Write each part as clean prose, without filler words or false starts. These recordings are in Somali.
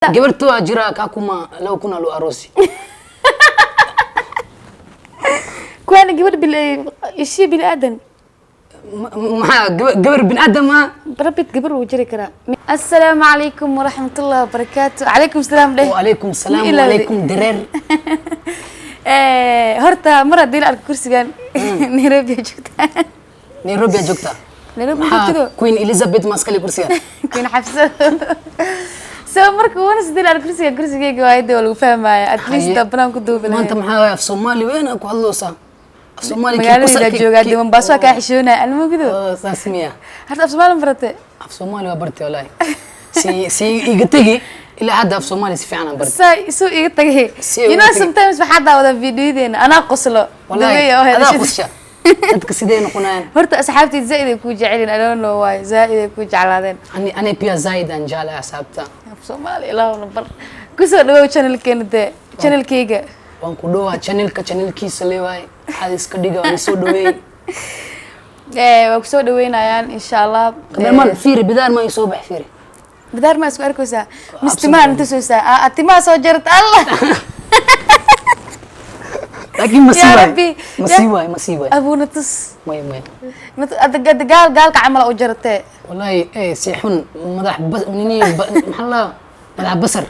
Gabarta waa jira Kakuma 2000 loo aroosi. Kuwaana gabadh bil ishii bini aadan. Maxaa gabar bin aadam ah? Rabid gabar wuu jiri karaa. Assalaamu calaykum waraxmatullahi wabarakaatu. Calaykum salaam dheh. Wacalaykum salaam. Ma ilowday. Wacalaykum dareer. Horta mar haddii la arko kursigan, Nairobi ay joogtaa. Nairobi aa joogtaa. Nairobi ma maxaa joogtido? Queen Elizabeth maskale kursiga. Queen Xafso. So marka wana sidii la arko kursigan, kursigeyga waa waa lagu fahmaya at least. Haye. Banaan ku duubi maanta lahayn. Maxaa waay, af Soomaali weyn aa ku hadloosaa, af Soomaali kii Magaaladayda joogaa dee, Mombasa waa kaa xishoonaya almugido. Oh, saas miya? Horta af Soomaali ma barate? Af Soomaali waa bartay wallaahi, si iga tegi ilaa hadda af Soomaali si fiican aan bartay. Saa isuu iga tagay. Si You iga know, tagay. sometimes waxaa daawadaa videoyadeena, anaa qoslo. Wallaahi Daweeya oo adaa hadashada. qosha, dadka sidee noqonayaan? Horta asxaabtayda zaaid ay kuu jecelin. I don't know why zaaid ay kuu jeclaadeen. Ani pia zaid aan jeclahay asxaabta. Af Soomaali ilaahuna bar. Kusoo dhawow channelkeena dee, channelkeyga. Waan ku dhowaa channelka, channelkiisa leewaay, waxaad iska dhiga waan soo dhaweey. Waa kusoo dhaweynayaan insha Allah. Kamerman fiiri, bidaar ma isoo bax, fiiri. Bidaar ma isku arkaysaa mis timaha intusaysaa? Aa, timaha soo jarta Allah. Laakiin ma sii Yaa waay. Rabbi. Ma sii waay, ma sii waay. Abuuna tus. Maya, maya. Ada gaal gaalka camal u jaratee. Wallahi si xun madax bas nini maxaa la madax basar.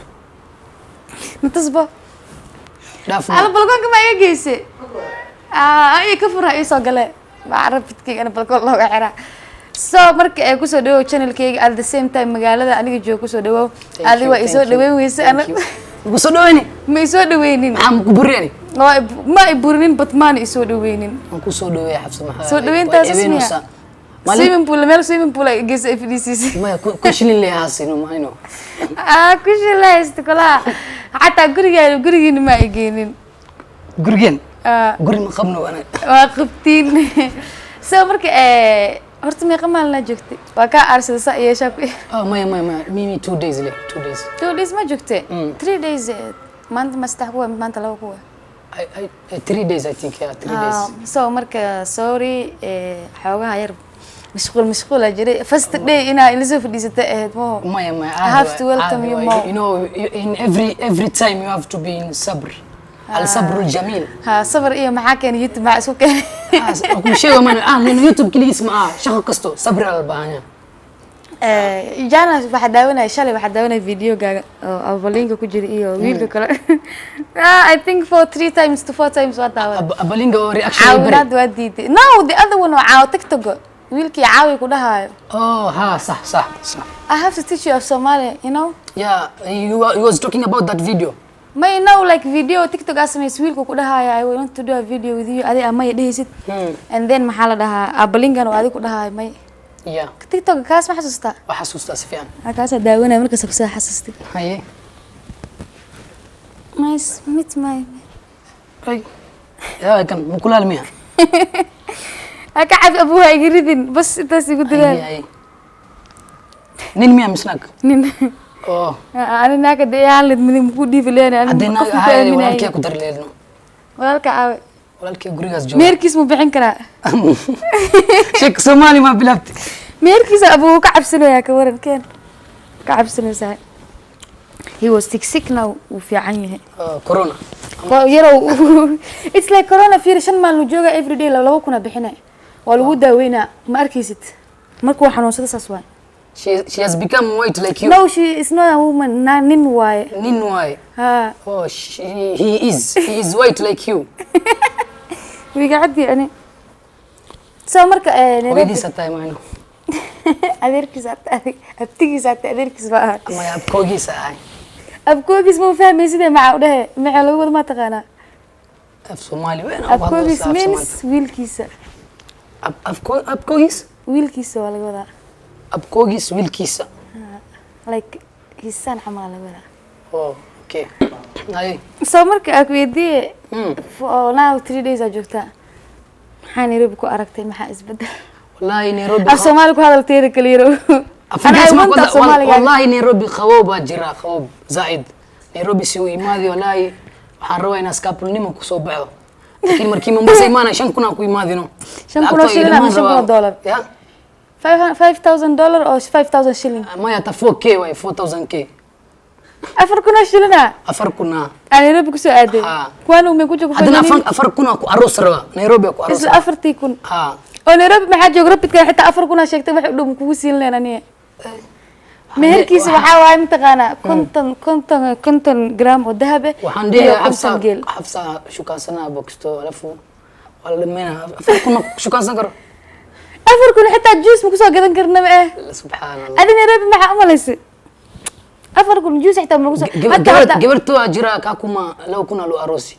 Natusbo. Dhaaf. Alla, balkoonka ma iga geyse? Ii ka fura, ii soo gale carabidkeyga ana balkoon looga xiraa. So marka ee kusoo dhawow channelkeyga, at the same time magaalada aniga joogo kusoo dhawow. Adi waa isoo dhaweyn weyse ana. Ugu soo dhaweyni. Ma isoo dhaweynin. Maxaa ma ku buriyani? Ma i burinin, but maana isoo dhaweynin. Waan ku soo dhaweeya Xabsa, maxaa Soo dhaweyntaas waa ismiya? eedeynaysaa. Maalin Swimming pool, meel swimming pool ay geysa ay fadhiisiisay. Maya, ku shilin leeyahaasino mahayno. Ah, ku shilaysta kolaha, xataa gurigaan, gurigiina ma ay geynin. Gurigeen? Ah. Guri ma qabno ana. Waa qabtiin. So marka horta meeqa maalinaa joogtay? Waa kaa aarsada saa yeeshaa ku. Oh, maya, maya, maya, mimi 2 days le, 2 days. 2 days ma joogtay? 3 days maanta ma saddex kuwa, maanta laba kuwa. I, 3 days I think, yeah, 3 days. Ah, so marka sorry, xoogaha yar mashquul mashquula jiray. First day inaa ila soo fadhiisata ahayd maho. Maya, maya. I have to welcome you more. You know, in every time you have to be in sabr, al sabr al jamil. Ha, sabar iyo maxaa keenay YouTube? Maxaa isku keenay? Ku sheego mana ah lana YouTube kaligiis ma ah, shaqo kasto sabr al baahan yahay. Jana waxaa daawanaya shalay, waxaa daawanaya videogaaga oo abalinka ku jira iyo wiilka kale. Ah, I think for three times to four times waa daawaday. Abalinga oo reaction ay bari. Caawinaad waa diiday. No, the other one oo caaw TikTok, wiilkii caawi ku dhahaayo. Oh ha, sax sax sax. I have to teach you of Somali, you know. Yeah, you was talking about that video. May know, like video TikTok aa samaysa, wiilka ku dhahaayo, "I want to do a video with you." Adi amaya dhehaysid. And then maxaa la dhahaa, abalingan oo adi ku dhahaayo may. TikTok kaas ma xasuustaa? Waa xasuustaa si fiican. Ah, kaasaa daawanaya markaas kusoo xasuustay. Haye. Nice meet my Ay yaa, kan mukulaal miya? Ha ka cabi abuha, iga ridin bas, intaas igu dilaan. Haye, haye. Nin miya misnaag? Nin. Oh. Ani naaka dee aan lid midig muku dhiibi leena ani. Haddii naag qof ku ahay aaminayay. Walaalkee ku dari leelno. Walaalka aawe? Walaalkee gurigaas jooga. Meherkiis mu bixin karaa? Sheek Soomaali ma bilaabtay? Meherkiisa abuu ka cabsanayaa, ka waran? Keen ka cabsanaysaa. He was sick, sick now wuu fiican yahay. Oh, corona. Waa yarow, it's like corona. Fiir, 5 maalin jooga, every day 2,000 bixinay, waa lagu daaweynaa. Ma arkaysid markuu xanuunsado, saas waay. She has become white like you. No, she is not a woman. Na nin waaye. Nin waaye. Ha. Oh, he is white like you. Wiiga caddi ani. So marka Nairobi Hooyadiisa tahay maano? Adeerkiis abtigiis ata, adeerkiis ba ahay. Ama abkoogiisa ahay. Abkoogiis ma fahmay sidee macaa u dhehe? Macaa lagu wada ma taqaanaa? Af Soomaali weyn aan ku Abkoogiis hadlo, af means Soomaali. wiilkiisa. Abkoogiis? Wiilkiisa waa laga wadaa. Abkoogiis wiilkiisa. Like his son camal laga wadaa. Oh, okay. Hay. So marka aan ku weydiiye, for now 3 days aa joogtaa, maxaa Nairobi ku aragtay? Maxaa isbedel? Wallahi Nairobi Af Soomaali ku hadal, teeda kale yarow. Af Ana I want af Soomaaliga. Wallahi Nairobi qabow baa jira, qabow zaaid. Nairobi si uu imaadi, wallahi waxaan rabaa inaan iskaapulnimo kusoo baxo, laakiin markii Mombasa imaanay 5,000 aan ku imaadino. 5,000 oo shilin ama 5,000 oo dollar? Ya. $5,000 or 5,000 shilling? Maya, ta 4K waay, 4,000 k. 4,000 oo shilina. 4,000 ah. Aa Nairobi kusoo aaday? Ha. Kuwaan umay ku joogo? Haddana 4,000 aa ku aroos raba, Nairobi aa ku aroos. Isla 4,000? Ha. Oo Nairobi maxaa jooga? Rapidka xitaa 4,000 aa sheegtay, wax u dhow kugu siin leen aniga. Meherkiisa waxaa waaye mataqaanaa 50 gram oo dahab eh Waxaan iyo dhihi 50 Xafsa. Geel. Xafsa shukaansanaa bokisto, alafu waa la dhameynaa. 4,000 ma ku shukaansan karo. 4,000 xitaa juice ma kusoo gadan karnaba eh. Subxaan Allah. Adi Nairobi maxaa umalaysay? 4,000 juice xitaa ma lagu soo hatta Gabarto waa jira kakuma 2,000 aa loo aroosi.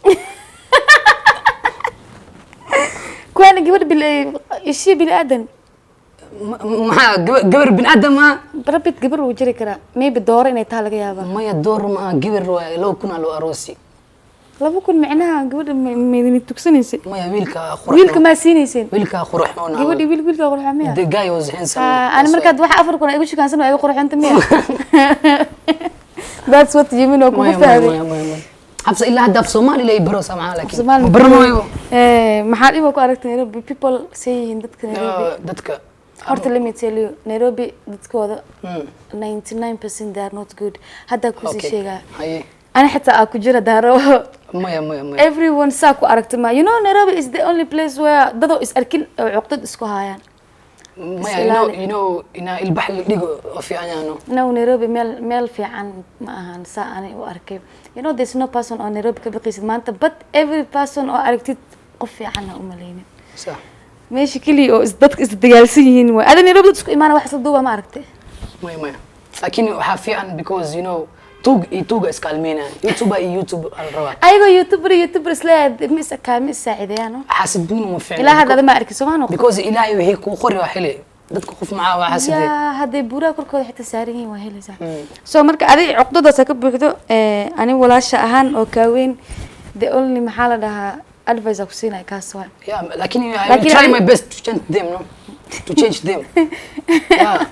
Kuwaana gabadh bil ishii bini aadan. Maxaa gabar bin aadam ah? Rapid gabar wuu jiri karaa, maybe dooro inay taha laga yaabaa. Maya, door ma gabar waaye, 2,000 aa loo aroosi. 2,000 micnaha gabadha maydin tugsanaysay? Maya, wiilka qurux. Wiilka maa siinayseen? Wiilka qurxoon. Gabadhi wiil, wiilka qurxoon miya? The guy was handsome. Ani markaad waxa 4,000 igu shukaansan waa iga qurxoonta miya? That's what you mean, oo kugu Maya, maya. fahmay. Maya, maya, maya. Xafsa ilaa hadda af Soomaali la baro samaa, laakiin Soomaali ma baranayo. Maxaa dhibo ku aragtay Nairobi? People say yihiin dadka Nairobi? Dadka Horta let me tell you, Nairobi dadkooda 99% they are not good. Hadda kusii sheegaa. Haye. Ani xitaa aa ku jira daaro. Maya, maya, maya. Everyone saa ku aragta ma, you know, Nairobi is the only place where dadoo is arkin oo cuqdad isku hayaan. Maya, you know ina ilbax la dhigo oo fiican yaano. No, Nairobi meel fiican ma ahan saa ani u arkay. You know, there's no person oo Nairobi ka baqaysid maanta, but every person oo aragtid qof fiican ha umalaynin. Sax. Meesha keliya oo dadka isdagaalsan yihiin waay. Ada Nairobi dad isku imaana wax isla duuba ma aragtay? Maya, maya, laakiin waxaa fiican because you know tuug iyo tuuga iskaalmeynaya, YouTuber iyo YouTube ala rabaa. Ayagoo YouTuber iyo YouTuber isleeyahay ma is ma is saacideeyaan, no? Xaasidnimo ma fiicna. Ilaa hadda ada ma arkin sooma noqon. Because Ilaahay wixii kuu qori waa xili dadka qof macaa waa xaasidee. Yaa hadday buuraha korkooda xitaa saaran yihiin waa helaysaa. So marka adi cuqdadaas ha ka buuxdo. Ani walaasha ahaan oo kaaweyn, the only maxaa la dhahaa advice aan ku siinaya kaas waa. Yeah, laakiin I will try my best to change them, no, to change them, yeah.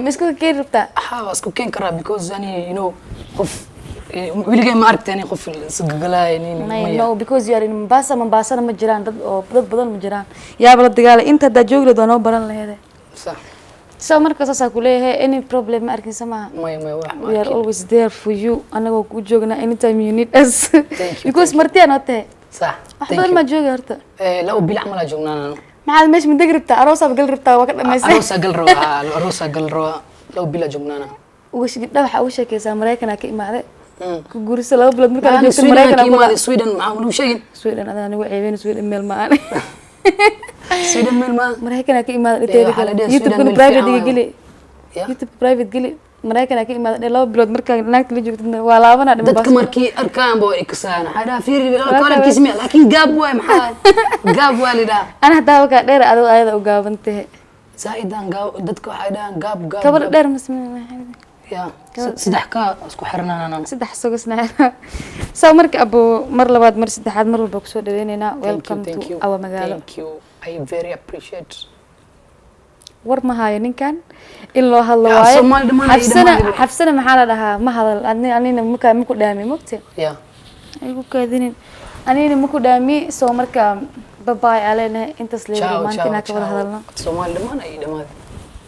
Ma isku keeni rabtaa? Ha, waa isku keeni karaa because ani you know qof weligay ma aragtay ani qof isgagalaaya nin. May. Maya. No, because you are in Mombasa. Mombasana ma jiraan dad oo dad badan ma jiraan yaaba la dagaalay. Inta haddaa joogi lahayd waa noo baran laheede. Sax. So marka saasaa kuleeyahay, any problem ma arkin samaha? Maya, maya, wax ma We are arkin. always there for you. Anagoo kuu joognaa anytime you need us. Thank you, Because thank you. martiyaa noo tahay. Sax. Wax Thank badan you. maa joogi horta. 2 bil camal aa joognaanano. Maxaad meesha madegi rabtaa? Aroosaad gal rabtaa, waa ka dhamaysay. Aroosaa gal rabaa, aroosaa gal rabaa, 2 bil aa joognaana. Uga gabdha waxaa uga sheekeysaa Maraykanaa ka imaaday, ku guurisa 2 bilood markaa la Ani joogto Sweden Maraykan ka imaaday. Sweden maxaa lagu sheegin? Sweden adaa anigu ceebeen, Sweden meel ma aan. Sweden meel ma Maraykanaa ka imaaday dhiteeda waxaa la kale. dhihi Sweden YouTube-kana meel private fiican iga waayo. geli. Yeah. YouTube private geli. Maraykanaa ka imaaday 2 bilood markaa naagta la joogtidna waa laabanaa dhima. Dadka markii arkaan ba way ikasaan, waxay dhahaa fiiri kalarkiis miya, laakiin gaab waay, maxaa gaab waa la yidhaha. Ana hadaa wakaa dheer, adoo ayada u gaaban tahe. Zaa'idan gaab, dadka waxay dhahaan gaab, gaab. Gabar Gaab. dheer ma samey. Ya, saddex ka isku xirnaanana. Saddex sogasna. So marka abo, mar labaad, mar saddexaad, mar walba kusoo dhaweyneynaa. Welcome to our magaalo. Thank you, I very appreciate. War ma hayo ninkan in loo hadlo Ya, waaye. Soomaali dhammaan ay Xafsana dhammaan. Xafsana maxaa la dhahaa, ma hadal ani anina maka maku dhaami mogte. Ya. Ay ku kaadinin anina maku dhaami. So marka bye bye aa leenahay, intaas leeyahay Ciao. maanta Ciao. inaan ka wada Ciao. hadalno. Soomaali dhammaan ay dhammaan.